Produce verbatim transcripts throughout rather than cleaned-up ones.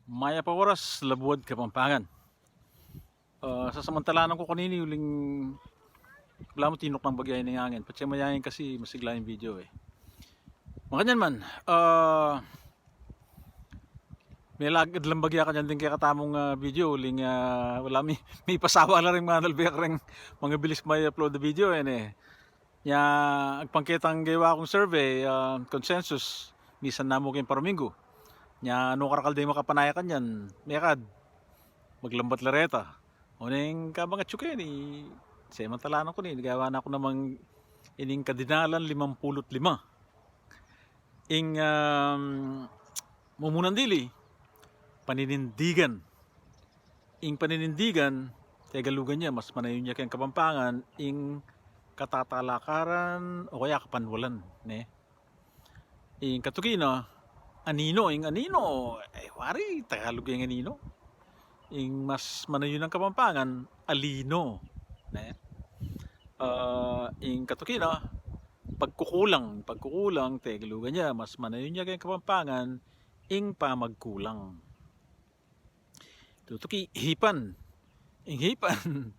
Mayap a oras, Labuad Kapampangan. Ah, sasamantalanan ku kanini uling balamu tinuknang bagya ining angin. Patse mayangin kasi masigla ing video e. Makanyan man, ah, melagad lang bagya kanyan ding kekatamung, ah, video uling, ah, ala mi, mipasawa la ring manalbe kareng mangabilis mai-upload a video e ne. Nya agpang ketang gewa kung survey, ah, consensus, misan na mu keng paruminggu. Nya nu karakal deng makapanaya kanyan, mekad maglambat la reta. Oneng kabang atyu keni, samantalanan ku ne, gawa na ku namang ining kadinalan limampulu't lima. Ing, um, mumunan dili, paninindigan. Ing paninindigan, Tegalugan ya, mas manayun ya keng Kapampangan, ing katatalakaran o kaya kapanwalan, ne? Ing katuki na, anino, ing anino, e, wari, Tagalug ing anino. Ing mas manayun a Kapampangan, alino, ne? Ah, ing katuki na, pagkukulang, pagkukulang, Tegalugan ya, mas manayun ya keng Kapampangan, ing pamagkulang. Tutuki, hipan. Ing hipan,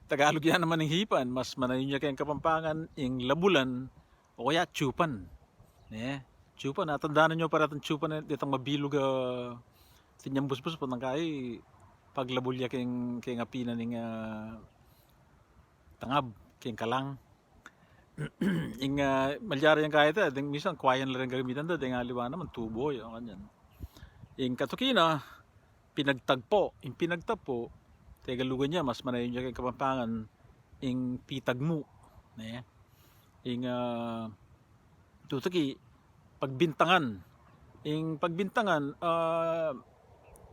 Tagalug ya naman ing hipan, mas manayun ya keng Kapampangan, ing labulan, o kaya tsupan. Ne? Tsupan, atandanan yu pa retang tsupan, e, detang mabilug a tinyambusbus, pota nang kai, paglabul ya keng, keng apinan ning, ah, tangab, keng kalang. Ing, ah, malyari yang kaya ta, deng misan, kwayan la ring gagamitan da, deng aliwa naman, tubo, yu, kanyan. Ing katuki na, pinagtagpo. Ing pinagtagpo, Tegalugan ya, mas manayun ya keng Kapampangan, ing pitagmu, ne? Ing, ah, tutuki, pagbintangan. Ing pagbintangan, ah,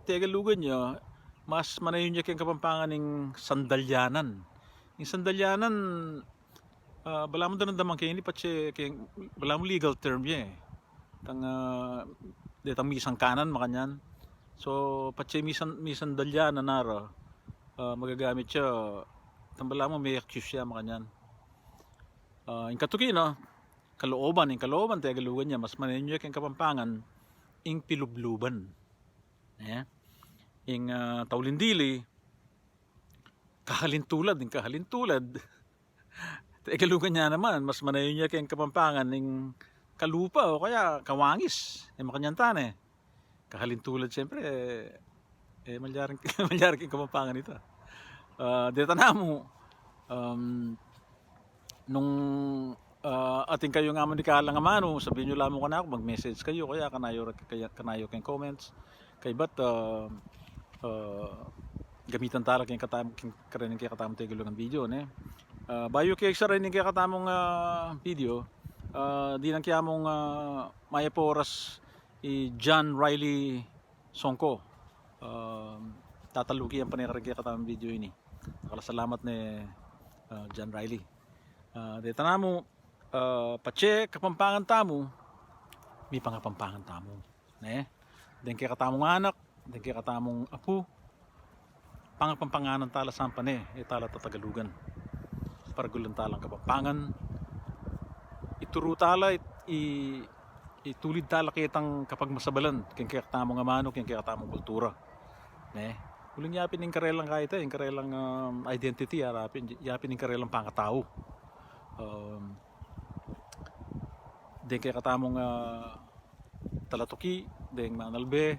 Tegalugan ya, mas manayun ya keng Kapampangan ing sandalyanan. Ing sandalyanan, ah, balamu daramdaman keni patse keng, balamu legal term ya e. Tang, ah, detang misangkanan makanyan. So, patse misan, misandalyanan na ra, ah, magagamit ya, tang balamu me-accuse ya makanyan. Ah, ing katuki na, kalooban, ing kalooban, Tegalugan ya, mas manayun ya keng Kapampangan, ing pilubluban. E? Ing, ah, taulin dili, kahalintulad, ing kahalintulad. Tegalugan ya naman, mas manayun ya keng Kapampangan, ing kalupa o kaya kawangis. E, makanyan ta ne. Kahalintulad, siyempre, e, e, malyaring, malyaring keng Kapampangan ita. Ah, deta namu, um, nung, ah, atin kayu nga mu dikalang amanu, sabian yu la mu kanaku, mag-message kayu, kaya kanayu, kaya kanayu keng comments. Kaybat, ah, ah, gamitan ta la keng katam-, keng, kareng kekatamung Tegalugan video, ne? Ah, bayu ke isara ing kekatamung, ah, video, ah, dinan ke mung, ah, mayap a oras, i John Riley Songko. Um, tataluki yang pane kareng kekatamung video ini. Dakal a salamat ne, ah, John Riley. Ah, deta namu, ah, patse Kapampangan tamu, mipangapampangan tamu, ne? Deng kekatamung anak, deng kekatamung apu, pangapampanganan ta la sampan e, e ta la tatagalugan. Paragulan ta lang Kapampangan. Ituru ta la, i-, i-, itulid ta la ketang kapagmasabalan keng kekatamung amanu, keng kekatamung kultura. Ne? Uling yapin ing karelang kaya ta, ing karelang, um, identity, yapin, yapin ing karelang pangatau. Um, deng kekatamung, ah, talatuki, deng manalbe,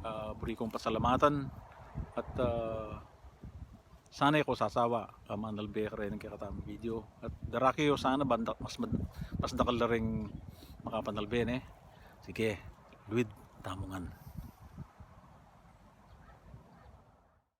ah, buri kung pasalamatan, at, ah, sana e ko sasawa, ah, manalbe kareng kekatamung video. At darake yu sana ban da-, mas mad-, mas dakal la ring makapanalbe, ne? Sige, luid tamu ngan.